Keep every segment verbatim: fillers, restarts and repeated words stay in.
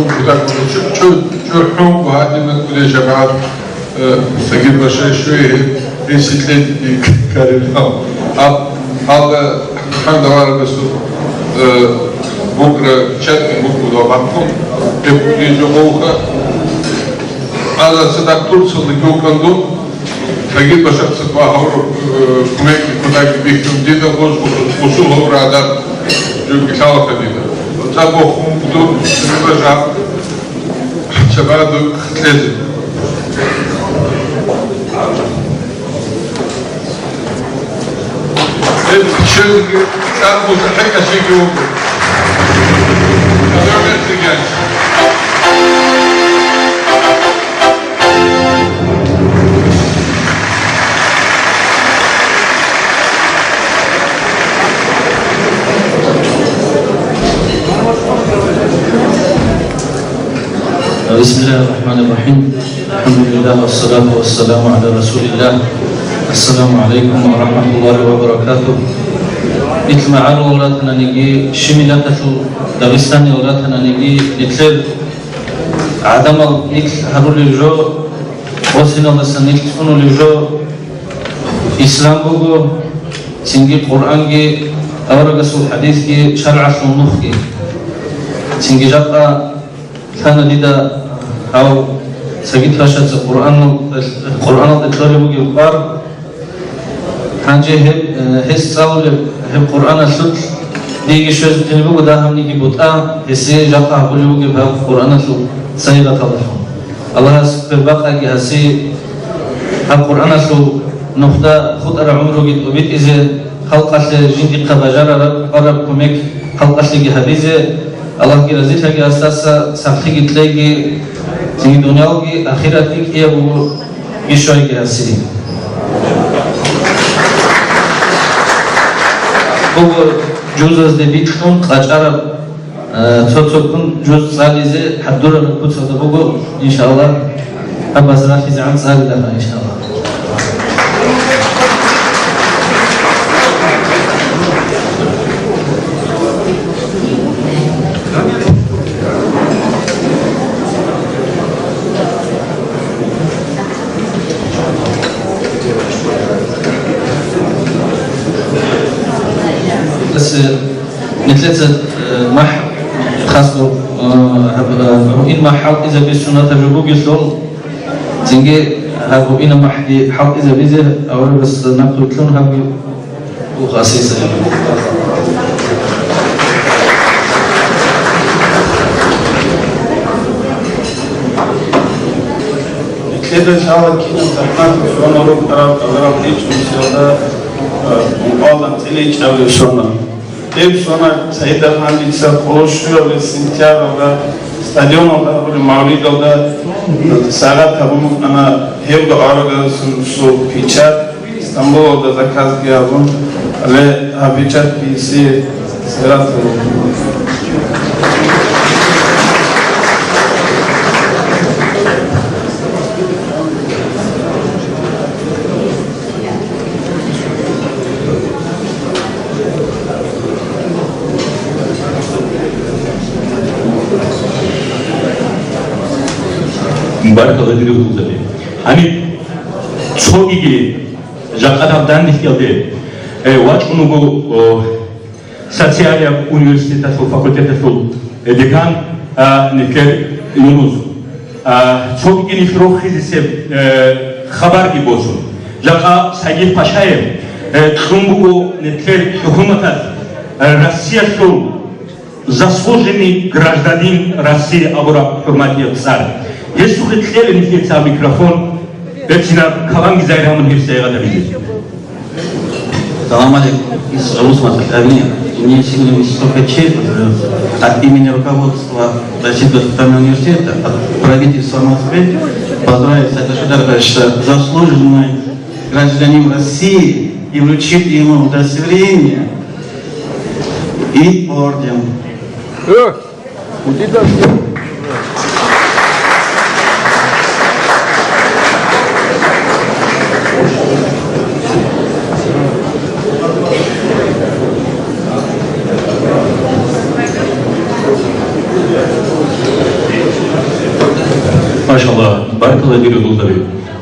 Кутакалда чӀу-, чӀу-, чӀухӀун ва гьадинаб кӀудияв жамагӀат, э, Сагид Паша щвей гьеб гьесие кьеги ккарилан. Гьаб-, гьалда хӀанже аварагасул, э, букӀра чӀакӀи букӀун ва бахъун гьеб кӀудияв жо гьавуха. Гьалда цадахъ Турциялдаги вукӀана дун. Сагид Пашаца гьабураб, э, кумекги кутакги бихьун дида, гъоз гъосул гьавураб гӀадат жуги лъалаха дида. Цо бохун буго, Сагид Паша, цебаду кьезе. Э, щвезеги цӀакъ бусурбаб хӀекъасеги вуго. Поздравляю, Сергей Ильич. بسم الله الرحمن الرحيم. الحمد لله والصلاة والسلام على رسول الله. السلام عليكم ورحمة الله وبركاته. Нилъ магӀарулал ратаниги, щиб миллаталъул Дагъистаниял ратаниги, нилъер гӀадамал нилъ гьарулел жо, осиналдаса нилъ цӀунулел жо ислам буго, цинги Къуръанги, аварагасул хӀадисги, шаргӀалъул нухги. Цинги жакъа лъана дида гьав Сагид Пашаца Къуръанал-, Къуръаналда кьолеб бугеб кӀвар. Гьанже гьеб, э, гьес цӀалулеб гьеб Къуръаналъулъ диеги щвезе тӀинаб буго дагьабниги бутӀа, гьесие жакъа гьабулеб бугеб гьаб Къуръаналъул сайигъаталдалъун. Аллагьас квербакъаги гьасие гьаб Къуръаналъул нухда хутӀараб гӀумруги тӀобитӀизе, халкъалъе жиндихъа бажарараб кӀвараб кумек халкъалъеги гьабизе, Аллагьги разилъаги гьасдаса, сахлъиги кьеги, цинги дуниялги ахиратги кӀияб буго. Ишайги гьасие. Буго жузазде бикьун къачӀараб, э, цо-цоккун жуз цӀализе хӀадурараб куцалда буго, иншааллагь, гьаб базаралъизегӀан цӀалилаха, иншааллагь. Гьес, э, нилъеца, э, махӀ хасго, э, гьаб-, э, гьаб ин махӀ хӀалтӀизабизе суннатаб жо бугелъул, цинги гьаб ина махӀги хӀалтӀизабизе аварагас нахъвилълъун гьабги. Нилъеда лъала кинаб захӀмат сона рукӀараб, гӀагараб гьечӀо нилъеда, э, ункъоялда анцӀила ичӀабилеб сона. Гьеб сона цайда гьанжеца къоло щуабилеб сентябралда стадионалда гьабулеб мавлидалда сагӀат гьабун букӀана гьевго аварагасул печать. Стамбулалда заказги гьабун, гьале гьаб печатьги гьесие свератун. Баркалла, дир узбекзаби. Гьаниб цогиги Жакъа дагъ данделъиялде, э, вачӀун вуго, о, социалияб университеталъул факультеталъул, э, декан, а, нилъер Юнус. А, цогиги нилъ рохизесеб, э, хабарги босун. Жакъа Сагид Пашаев, э, кьун буго нилъер хӀукуматалъ, э, Россиялъул Заслуженный гражданин России абураб хӀурматияб цӀар. Гьесухъе кьела нилъеца микрофон, бецинаб каламги зайрагьун гьеб сайгъат гьабизе. Салам алейкум. Из Русмат Аль-Амин. Мне сильно высоко честь, э, от имени руководства Российского государственного университета, от правительства Москвы поздравить Сагида Шадарбаевича, заслуженный гражданин России, и вручить ему удостоверение и орден.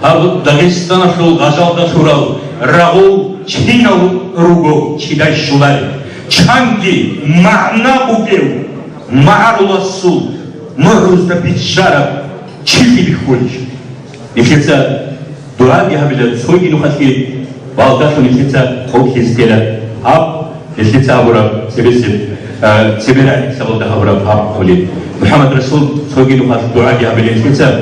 Гьаб Дагъистаналъул гъажалда лъурал рагъул чинав руго чидай щулареб, чанги магӀна бугев магӀаруласул мугӀрузда биччараб чилъи бихьулищ? Нилъеца дугӀаги гьабила цоги нухалъе, валдалъун нилъеца хъоблъизе ккела гьаб. Нилъеца гьабураб цебесеб, а, цебе рагӀи сабалда гьабураб гьаб хъулин. МухӀаммад Расул цоги нухалъ дугӀаги гьабилин нилъеца.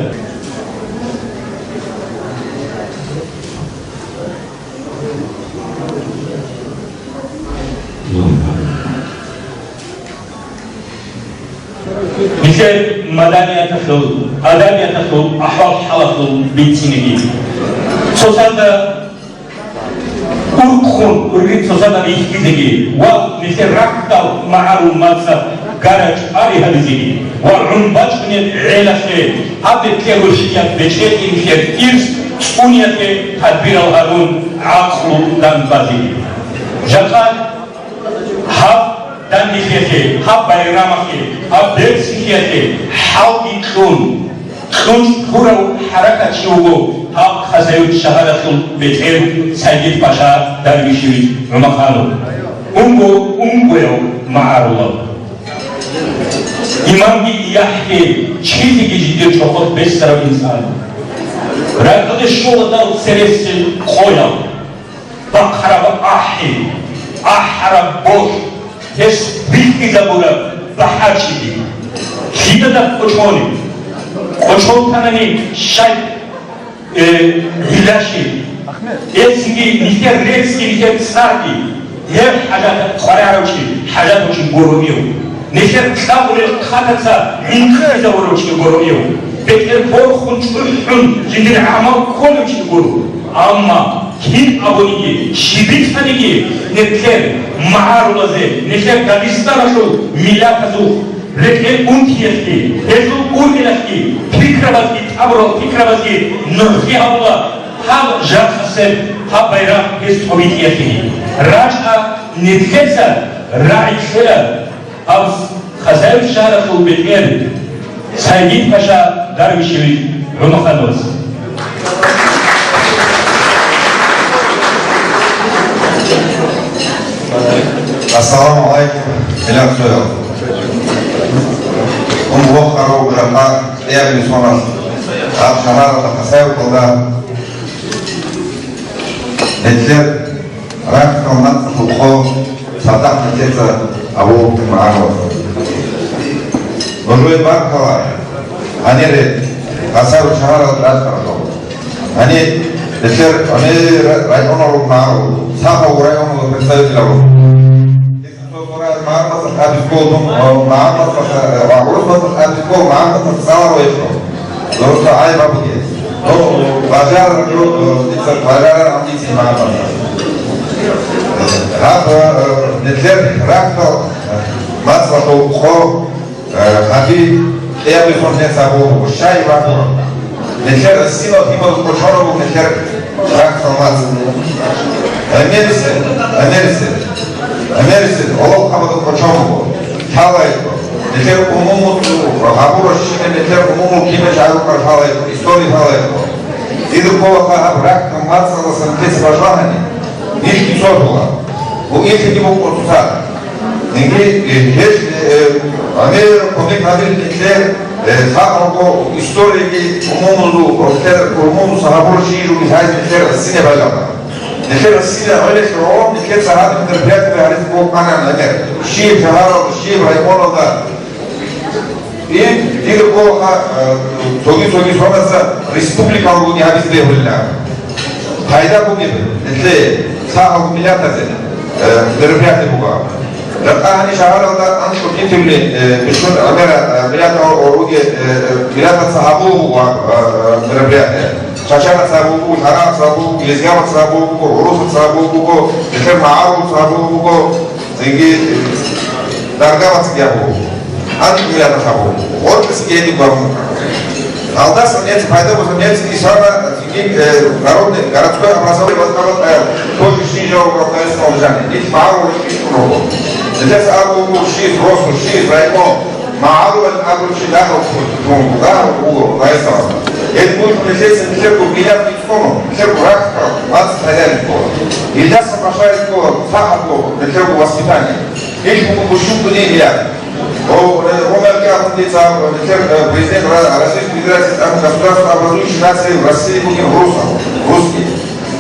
Нилъер маданияталъул, адамияталъул ахӀвал-хӀалалъул бицинеги. Цоцазда урхъун ургъи цоцазда рихьизеги ва нилъер рахьдал магӀарул мацӀалъ гараж ари гьабизеги ва гӀун бачӀунеб гӀелалъе гьаб бетӀер рушияб бечӀеги нилъер ирс цӀуниялъе тадбирал гьарун гӀакълу данбазеги. Жакъа гьаб данделъиялъе, гьаб байрамалъе, гьаб берцинлъиялъе хӀалги кьун, кьучӀ гьурав хӀаракатчи вуго гьаб Хасавюрт шагьаралъул бетӀер Сайдид-паша Дарвишевич ГӀумаханов. Унго, унгояв магӀарулав. Имамги яхӀги, чилъиги жидер чӀохор бесарав инсан. Ракьалде щоладал цересел къоял. Бахъараб ахӀи, ахӀараб борхь, гьес бихьизабураб бахӀарчиги. Лъидада кӀочони, кӀочон танани щай, э, гӀиллаши, эсги, нилъер рецги, нилъер царги, гьеб хӀажат къваригӀарав чи, хӀажатав чи гуро ив. Нилъер кьабулел хъатаца гӀинкъизабурав чи гуро ив. БетӀер борхун чӀухӀун жиндир гӀамал кколев чи гуро. Амма кин абуниги, щиб бицаниги, нилъер магӀарулазе, нилъер Дагъистаналъул миллатазул рекӀел унтиялъе, гьезул ургъелалъе, пикрабазги, тӀабурал пикрабазги нугӀлъи гьабула гьаб жакъасеб, гьаб байрам гьез цӀобитӀиялъе. РачӀа нилъеца рагӀи кьела. Гьаб Хасавюрт шагьаралъул бетӀер Сайдид-паша Дарвишевич ГӀумахановас. Ассаламу гӀалайкум, хириял цоял. Унго хъарав жакъа кьиябилеб соналъ гьаб шагьаралда Хасавюрталда нилъер рахьдал мацӀалъул хъо цадахъ нилъеца абулеб магӀаруларо. Нужее баркала, гьанире Хасавюрт шагьаралда рачӀарал. Гьаниб нилъер гӀемер районал магӀарул, сахав районал представитель абун. Цо-цо район магӀарулаца абисколдун, магӀарулаца, ва гӀурусбаца абискол магӀарулаца цӀаларо гьечӀо. Дурусда гӀайиб абуге. Ну, бажарар, ну, дица бажарар, ам дица магӀарулаца. Гьаб, э, нилъер рахьдал, э, мацӀалъул хъо, э, гьаби кьиябилеб соналъ гьес абулеб буго, щай ватура. Нилъер гӀисинал гьимал кӀочон буго нилъер рахьдал мацӀ. Гьемерисел, гьемерисел, гьемерисел гьолол хабадал кӀочон буго. Лъалаялъул. Нилъер умумул гьабураб щибаб, нилъер умумул кибе чагӀазул лъалаялъул, история лъалаялъул. Дида ккола гьаб рахьдал мацӀалдасан ккезе бажлагьани, нилъги цолъула. Гьуинлъиги букӀун цоцазда. Цинги, э, гьел, э, гӀемер кумек гьабилин нилъер, э, лъабго историяги умумузул, нилъер умумуса гьабураб щиб жо гьайз нилъер гӀисине бажарла. Нилъер гӀисине гӀолеб гӀоло, нилъеца гьаб мероприятие гьаризе букӀана гӀемер. Щиб шагьаралда, щиб районалда. И дида ккола, э, цоги-цоги соналъ республикалгун гьабизе бегьулила. Пайда бугеб нилъее, сахав миллатазе, э, мероприятие буго. Жакъа гьаниб шагьаралда анцӀбукьине, э, бищун гӀемер, э, миллатал ругел, э, э, миллатаца гьабулеб буго, э, э, мероприятие. Чачанаца гьабулеб буго, лъараца гьабулеб буго, лезгабаца гьабулеб буго, гӀурусаца гьабулеб буго, нилъер магӀарулаца гьабулеб буго. Цинги, э, даргабацаги гьабулеб. АнцӀбукьине гьабулеб. Гъоркьисаги гьедин гьабун. Гьалдасан нилъ пайда буго, нилъ исана, цинги, э, народный, городской образование возникало, э, тоже снижал равноправие. Нилъ магӀарулал рещтӀун руго. Нилъеца абулеб буго, щиб росу, щиб район. МагӀарулал абурчи дагьал дагьал вуго, Раисал. Гьеб буго нилъеца нилъерго миллат бицӀцӀуна, нилъерго рахьал вац пайда бихьула. Гьелдаса башариго сахабго нилъерго воспитание. Гьелъ буго бушуб буни миллат. О, ре-, ромалги абун дица, нилъер, э, президент Ра-, Российской Федерации, там, государство образующей нации в России бугин русал, русский.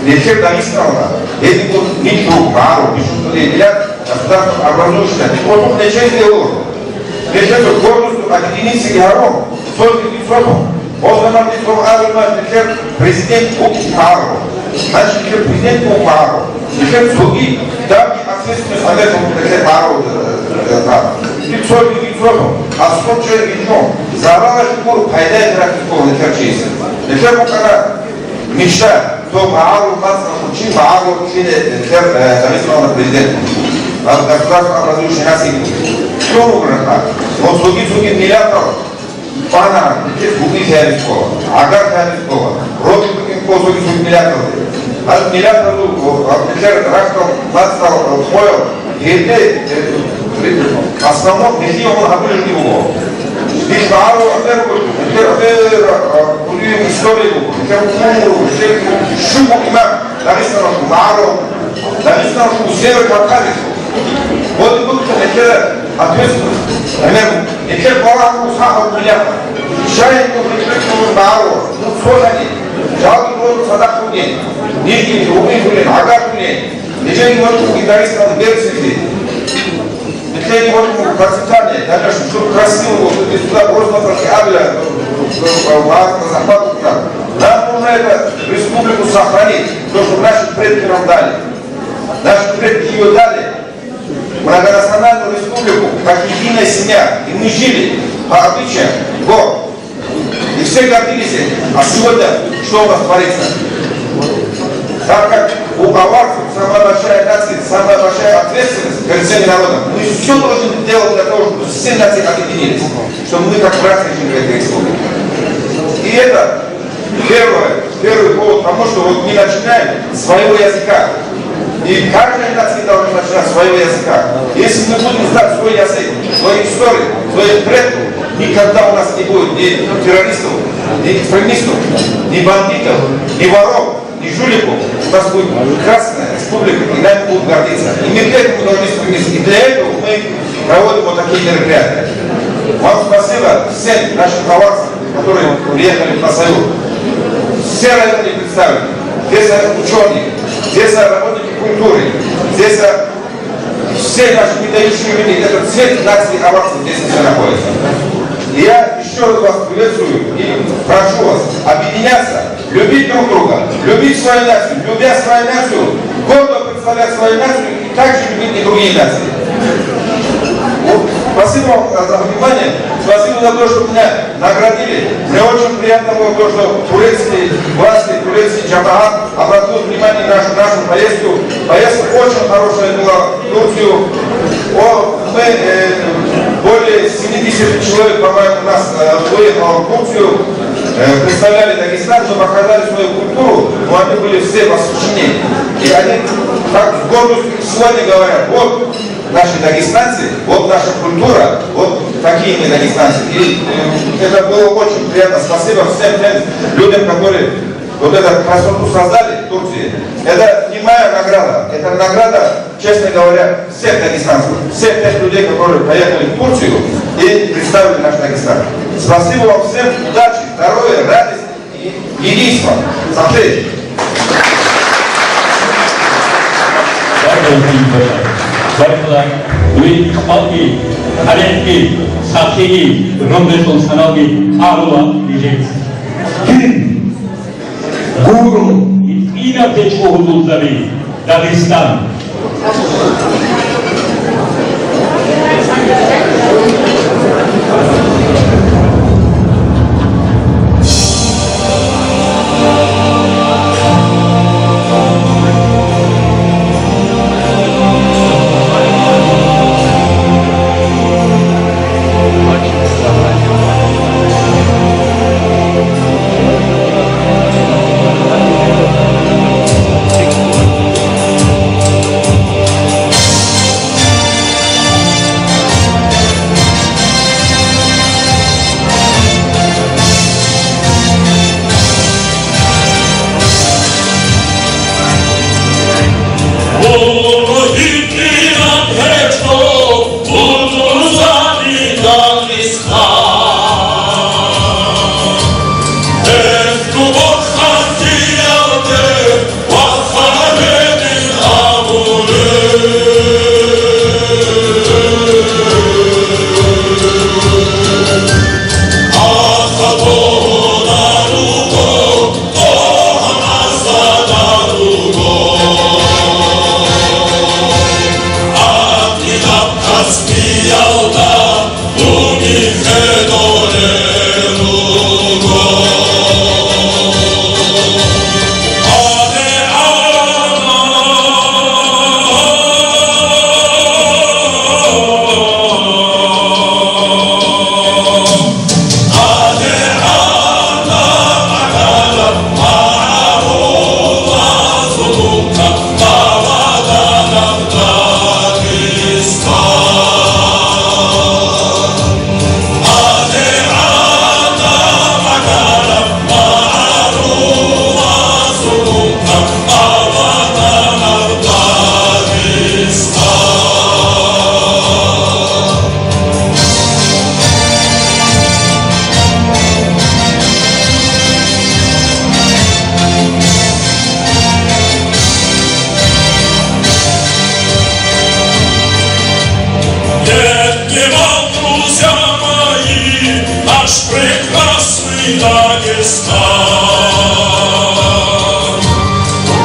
Нилъер Дагъистаналда, гьедин буго нилъ буго, магӀарул, бушуб буни миллат, государство образующей нации. Нилъ буго нечестный уровень. Нилъер гордостью объединиться гьарун, цоги цохун. Гьезда нилъ абуна, нилъер президент вукӀин магӀарул. Значит, нилъер президент вукӀин магӀарул. Нилъер цоги давги ответственность гьабизе нилъер магӀарул, э, э, э. Нилъ цоги цохун, аскӀоб чӀвей гьечӀо, заралалъе гуро пайда гьабизе нилъер чиясе. Нилъер букӀана мечта, то магӀарул мацӀалъул чи, магӀарул чи, э, нилъер, э, Дагъистаналда президент. Государство образующей нации. Что вы, брат? Но цоги-цоги миллатал Пана, нилъер гуги лъарискола, гӀагар лъарискола, рокьи букӀин ккосулги сулбилаталде. Гьаб миллатазул, гьаб нилъер рахьдал, мацӀал, хъоял, гьелде, э, основном нилъее гьабулелги буго. Нилъ магӀарул гӀемер буго, нилъер гӀемер, а, кӀудияб история буго, нилъер культура буго, нилъер щуго имам Дагъистаналъул магӀарул, Дагъистаналъул Север Кавказалъул. Вот и буго нилъер ответственность, гӀемер. Нилъер балагьун сахаб миллатал. Щай нилъер кколеб магӀарул, ну, цояни, жалги гьорун цадахъ бугин, нижги ругӀин гулин, гӀагар гулин, нижеги гьорун бугин Дагъистаналда берцинги. Нилъеги гьорун буго процветание, даже чтоб красиво было, чтобы сюда просто пошли абила, э, э, э, э, захват. Нам нужно эту республику сохранить, то, что наши предки нам дали. Наши предки её дали. Многонациональную республику, как единая семья. И мы жили по обычаям, вот. И все гордились этим. А сегодня что у нас творится? Так как у аварцев самая большая нация, самая большая ответственность перед всеми народами, мы всё должны делать для того, чтобы все нации объединились, чтобы мы как братья жили в этой республике. И это первое, первый повод к тому, что вот мы начинаем с своего языка. И каждая нация должна начинать с своего языка. Если мы будем знать свой язык, свою историю, своих предков, никогда у нас не будет ни террористов, ни экстремистов, ни бандитов, ни воров, ни жуликов. У нас будет прекрасная республика, и нами будут гордиться. И мы к этому должны стремиться. И для этого мы проводим вот такие мероприятия. Вам спасибо, всем нашим товарищам, которые приехали в Хасавюрт. Все районы представлены. Здесь учёные, здесь работники культуры, здесь все наши выдающиеся люди. Это цвет нации аварцев здесь все находится. И я ещё раз вас приветствую и прошу вас объединяться, любить друг друга, любить свою нацию, любя свою нацию, гордо представлять свою нацию и также любить и другие нации. Вот. Спасибо вам за внимание, спасибо за то, что меня наградили. Мне очень приятно было то, что турецкие власти, турецкий джамагат обратил внимание на нашу, нашу поездку. Поездка очень хорошая была в Турцию. О, мы, э, более семидесяти человек, по-моему, у нас, э, выехало в Турцию, э, представляли Дагестан, мы показали свою культуру, но они были все восхищены. И они так с гордостью сегодня говорят: «Вот наши дагестанцы, вот наша культура, вот такие мы дагестанцы». И, э, это было очень приятно. Спасибо всем тем людям, которые вот эту красоту создали в Турции. Это не моя награда, это награда, честно говоря, всех дагестанцев, всех тех людей, которые поехали в Турцию и представили наш Дагестан. Спасибо вам всем, удачи, здоровья, радости и единства. Сахлъи! Баркалла, Василий Паша. Баркалла, дуе икъбалги, талихӀги, сахлъиги, гӀумру саналги гьарула нижеца. Гуро, гьитӀинаб гьечӀо гьудулзаби, Дагъистан.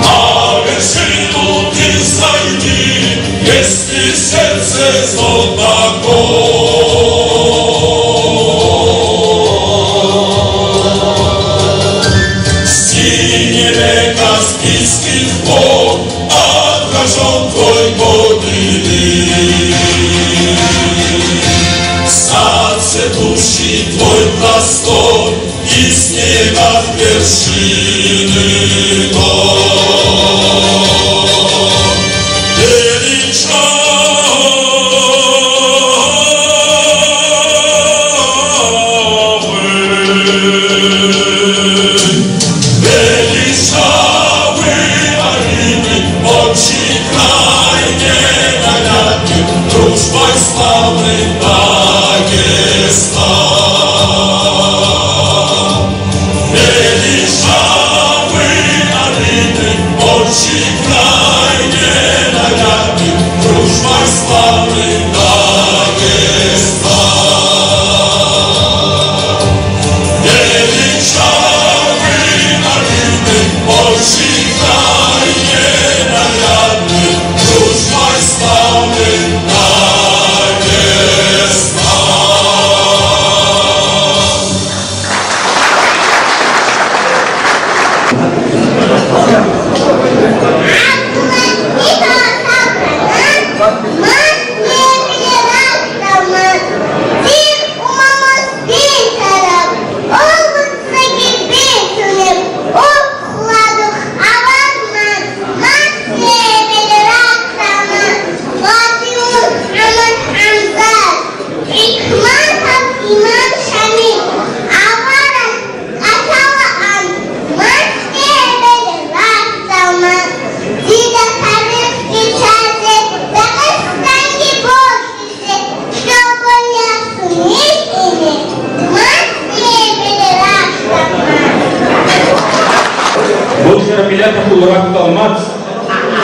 А вершину ты сойди, если сердце злобного. Синеве Каспийских гор отражён твой подвиг. Сад цветущий твой простор, и снегов вершины гор величавы. Величавы Алиды, отчий край ненаглядный, дружбой славный Дагестан. Величавы Алиды, отчий край ненаглядный, дружбой славный Дагестан. Величавы Алиды, отчий край ненаглядный, дружбой славный Дагестан. ХӀикматов имам Шамил, авараг кӀалъалаан, мацӀги гьебел рагьдалман. Дида тарихги чӀезе, Дагъистанги бокьизе, щолбоясун йикӀине, мацӀги гьебел рагьдалман. Бокьараб миллаталъул рагьдал мацӀ.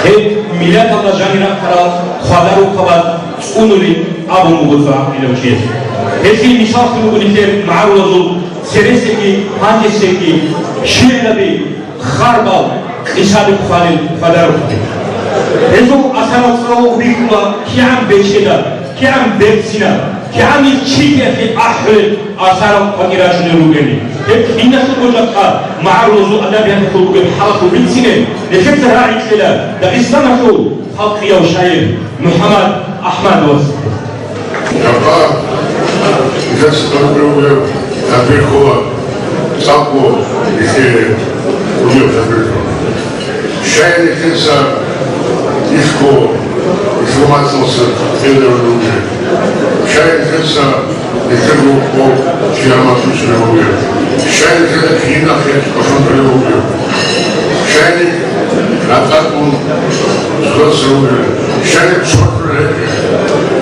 Гьеб миллаталда жанир рахъарал хвадарухъабаз цӀунулин абун буго цо гӀакълилав чияс. Гьелъие мисаллъун буго нилъер магӀарулазул цересеги гьандисеги шигӀраби, харбал, къисаби хъвалел хвадарухъаби. Гьезул асарал цӀалугъ бихьула кигӀан бечӀила, кигӀан берцина, кигӀанил чилъиялъе ахӀулел асарал къватӀир рачунел ругели. Гьеб киналъул гьоркьоб магӀарулазул адабияталъул бугеб хӀалалъул бицине нилъеца рагӀи кьела Дагъистаналъул халкъияв шагьир МухӀаммад АхӀмадовас. Жапа, жас гьабураб, гьабирхъула, цӀакъго, ихе, угев гьабирхъула. Шагьир нилъеца ихго информациялъе кьедар ругел. Шагьир нилъеца нилъер рукъо чияр мацӀусулев вугев. Шагьир нилъеда кинахъе кӀошон кьолев вугев. Шагьир ракӀалдун зурасев вугев. Шагьир чорхол рекӀел.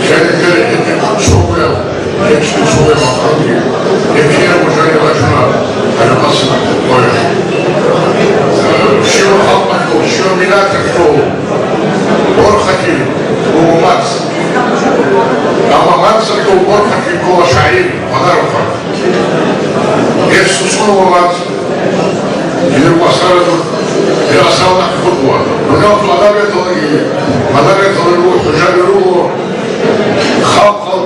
Шагьир нилъер рекӀелъе чорхол. ГьечӀин цо гьеб макъамги, гьеб кӀиябго жаниб бачуна, гьале къасд къоя. Щив халкъалъул, щив миллаталъул борхатил буго мацӀ. Амма мацӀалъул борхатил ккола шагьир, хвадарухъан. Гьеб сусун ва мацӀ. Гьеб асаралъул, гьеб асарал нахъе хутӀула. Мунагьалъул адабияталдаги, мадарияталдаги руго, хӀужаби руго, халкъал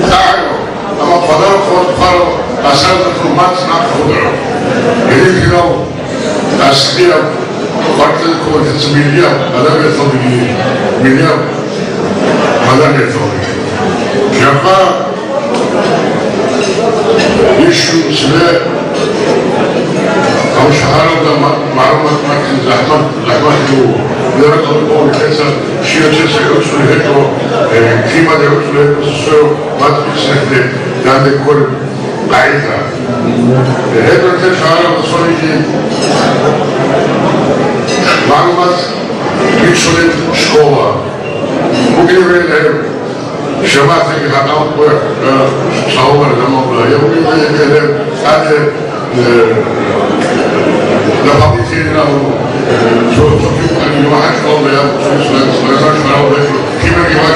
тӀагӀино, амма хвадарухъан хъварал асарлъун мацӀ нахъе хутӀарав. Гьединлъидал аслияб къватӀир ккола дица миллияб адабияталдаги, миллияб мадарияталдаги. Жапа Ишгьу цебе гьав шагьаралда ма-, магӀлумат бахъин захӀмат, захӀмат буго. Миракал бо нилъеца, щивачиясе гӀуцӀулеб гьечӀо, э, кимаде гӀуцӀулеб гьечӀо, цо мацӀ бицинеблъи данде кколеб къагӀида. Гьеб нилъер шагьаралда цониги магӀлумат бицунеб школа бугеб гьеб. Шаматиги гьадал къоя, э, саламар заман була. Я уги гьеб гьеб гьеб гьеб, э, дополнительно, э, цо, цо киб кьани вахӀа школда, я цо, цо, цо, цо, школда, киберги вахӀа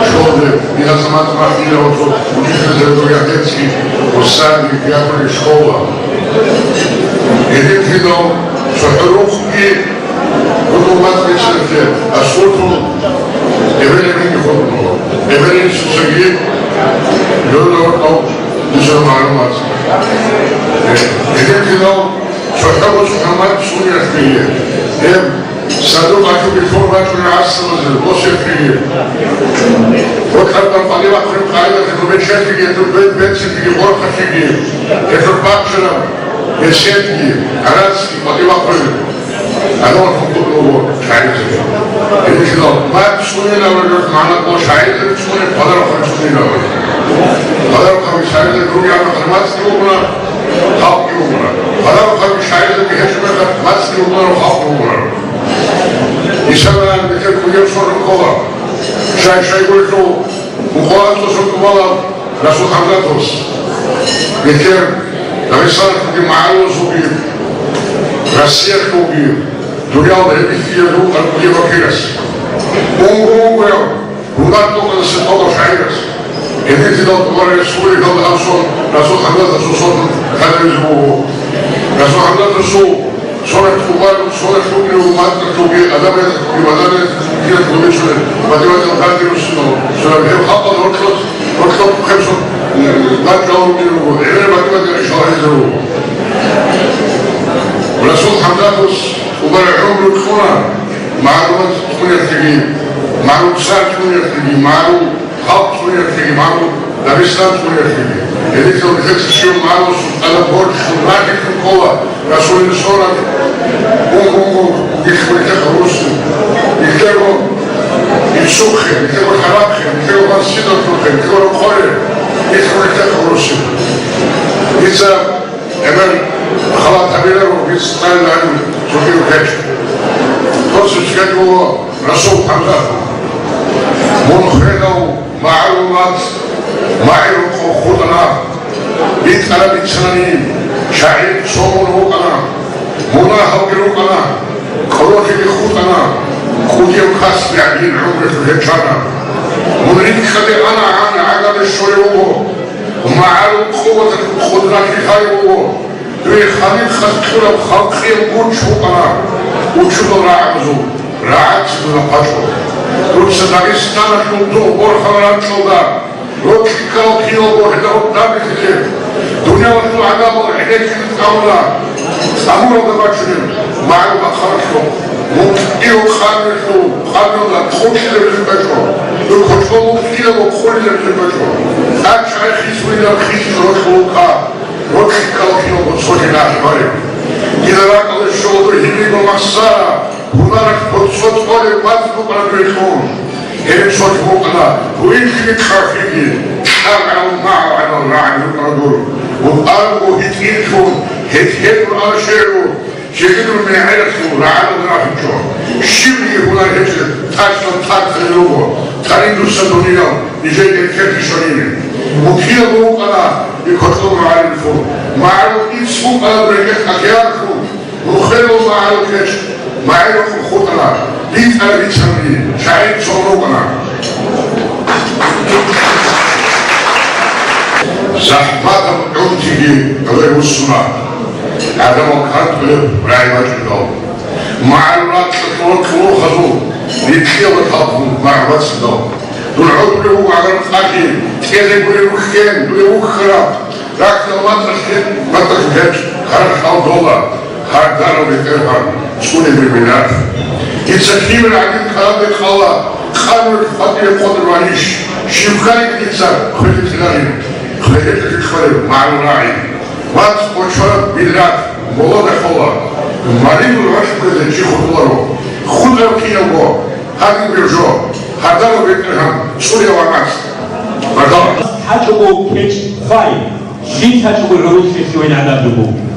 школда, и гьасамат махӀила, вот, вот, учительница, я детский, вот, садик, я школа. Кинал цохӀо рухъги гьудулмац бицинлъе аскӀуртун эбел-эбелги хутӀун, эбел-инсуцаги лъугьун гьоркьов бицунеб магӀлумат. Гьедин кинал цохӀо бицун гьамад цӀуниялъеги, гьеб садукъалъуги лъун бачӀунеб гӀасалазе босиялъеги, гьоркьоб тӀад къватӀивахъунеб къагӀидалъе нубечалъеги, гьезул бе-, бецинлъиги, къоркъалъиги, гьезул бахчараб Гьесетги, гӀарацги къватӀивахъуни, гьанивалъун хутӀун буго шагӀирлъи. Гьединлъидал мад цӀунилаврилъ магӀна кьола шагӀирлъи цӀуне, хъвадараб хъван цӀунилаврилъ. Хъвадараб хъван шагӀирлъи ругел мехалъ мацӀги бугуна, халкъги бугуна. Хъвадараб хъван шагӀирлъи гьечӀеб мехалъ мацӀги бугуна, халкъги бугуна. Исалан, бетӀер кугеб сорокъ ккола. Шай-шайгурелъул Мукъуа анцӀго сорокъ кколаб Расул ХӀамзатовас. БетӀер Дагъистаналъулги магӀарулазулги, Россиялъулги, дуниялда гьеб ихтияр букӀараб вакилас. Унго-унгояв, гьунар тӀокӀаб сихъалдав шагӀирас. Гьединлъидал тӀубараб республикалда гьаб сон Расул ХӀамзатовасул сон лъазабизе буго. Расул ХӀамзатовасул Сонат хъубал, сонат хъубил мацӀалъулги, адамаялъулги, ваданиял-, ваданиял-, Батиматил Кадиров сунал, сунал гьев халкъалда гьоркьоб, гьоркьоб хъебсун, м, бачӀарулгун буго, гӀемер Батиматил ишал гьезул. Расул ХӀамзатовас убарай гӀумру кьуна, магӀарулаз цӀуниялъеги, магӀарул цӀар цӀуниялъеги, магӀарул Халкъ цӀуниялъеги магӀарул, Дагъистан цӀуниялъеги. Гьединлъидал нилъеца щибаб магӀаруласул тӀадаб борчӀлъун ракӀалъун ккола Расулил сонат, унго-унго, нилъ гьоркьоб гьабурусин. Нилъего иццухъе, нилъего лъабахъе, нилъего васидалъухъе, нилъего рокъоре, нилъ гьоркьоб гьабурусин. Дица гӀемер халат гьабиларо, дица цӀалилан цогидаб кечӀ. Дос чӀезе вуго Расул ХӀамзатов. Мун хведав магӀарул мацӀ, магӀарухъ хутӀана, битӀараб бицани, шагӀир цо мун вукӀана, мунагьалги рукӀана, кӀоролъиги хутӀана, кӀудияв кас бегӀбин гӀумрулъ гьечӀана. Мун рикӀкӀаде анагӀан гӀагабе щолев вуго, магӀарул къуваталъул къудратлъи гьай вуго. Дуе халикъалъ кьураб халкъияб гуч букӀана учудал рагӀабазул, рагӀаби дуда хъвачӀо. Дуца Дагъистаналъул дугӀ борхараб ракьалда, рокьи ккарал киналго гьелда гьоркьоб гьабизеги, дуниялалъул гӀадамал гӀенеккизе тӀамуна, тӀамуралда бачунеб магӀарул бахъаралъухъ, мун кӀиго къануналъул къануналда кьукьизе бихьизабичӀо, дур кочӀол вукӀиналго хъулизе бихьизабичӀо. ТӀад чагӀи хисулилан хисизе рокьулел руго. Рокьи ккарал киналго цоги нахъ бареб. Дида ракӀалде щола дур гьибилго махсара, гьунаралъ боцӀцӀо тӀолеб вацӀ букӀана дуе кьун. Гьеб цоги букӀана, гьуинлъиги кьахьиги, кьаргӀарал магӀарул гӀадамал рагӀаби рукӀана дур. Букъарабго гьитӀинлъун, гьетӀ-гьетӀун ала шигӀру, жеги дур мегӀералъул рагӀаби рахинчӀо. Щибниги гьунар гьечӀеб, тӀачлъан тӀад цӀуне руго, тарин дуца дуниял, нижеда кертӀи щванине. Мун киналго вукӀана, КочӀол магӀаруллъун, магӀарул ицц букӀана дур гьекъеялъ атиялъул, мун хведав магӀарул кечӀ, магӀарухъ хутӀана, битӀараб бицани, шагӀир цо мун вукӀана. ЗахӀматаб гӀунтиги гӀоло вуссуна, гӀадамал кантӀулеб рагӀи бачӀиндал. МагӀарул ракьалъул рокьулухъазул рикьиялда халкъун магӀарул бацӀиндал. Дун гӀодулев вуго гӀагарцӀалъи, кӀезе гуреб рухьен, дуе вухьараб, рахьдал мацӀалъе, мацӀалъ гьечӀ, гьарахъал дола, гьардарав бетӀергьан, цӀунеб миллат. Дица лъимер гӀадин кӀалде ккола, къануналъ къватӀибе къотӀун ванищ, щиб ккани дица хвезе кьеларин, хвезелъулъе кколеб магӀарул рагӀи. ВацӀ бочараб миллат молода хола, маридул гӀош кквезе чи хутӀуларо. ХутӀараб киналго, гьадин бержо, гьардарав бетӀергьан, цӀунев ламаз. Бардала. ГьачӀого кечӀ хвай, лъим гьачӀого гӀурулъе лъугьин гӀадаб буго.